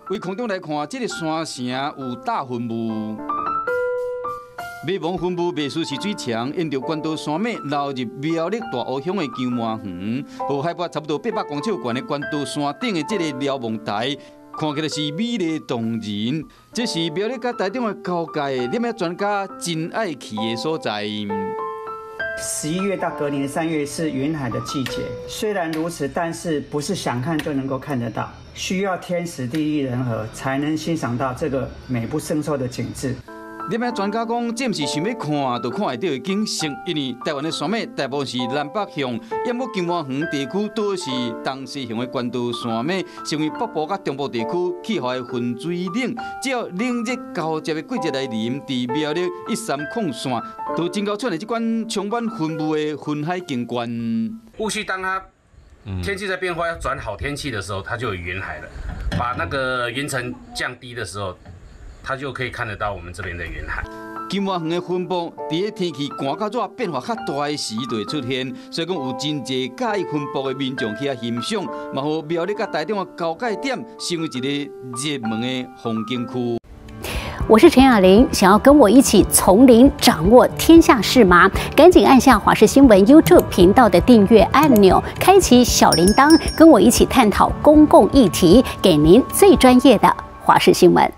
對空中來看，這个山城有大雲霧。迷茫雲霧袂輸是水牆，沿著關島山脈流入苗栗大湖鄉的金麻園，予海拔差不多800公尺懸的關島山頂的這个瞭望台，看起來是美麗動人。這是苗栗佮台中的交界，攝影專家真愛去的所在。 11月到隔年3月是雲海的季節，雖然如此，但是不是想看就能夠看得到，需要天時地利人和，才能欣賞到這個美不勝收的景致。攝影專家講，這毋是想欲看就看會著的景色，因為台灣的山脈大部分是南北向，毋過金麻園地區多是東西向的關島山脈，成為北部佮中部地區氣候的分水嶺。只要冷熱交接的季節來臨，佇苗栗130線，就真𠢕出現這款充滿雲霧的雲海景觀。霧氣當它天氣在變化要轉好天氣的時候，它就有雲海了。把那個雲層降低的時候，它就可以看得到我們這邊的雲海。金麻園的雲霧，佇咧天氣寒佮熱變化較大的時就會出現，所以講有真濟佮意雲霧的民眾去遐欣賞，嘛予苗栗佮台中的交界點成為一个熱門的風景區。我是陳雅玲，想要跟我一起從零掌握天下事嗎？趕緊按下華視新聞 YouTube 頻道的訂閱按鈕，開啟小鈴鐺，跟我一起探討公共議題，給您最專業的華視新聞。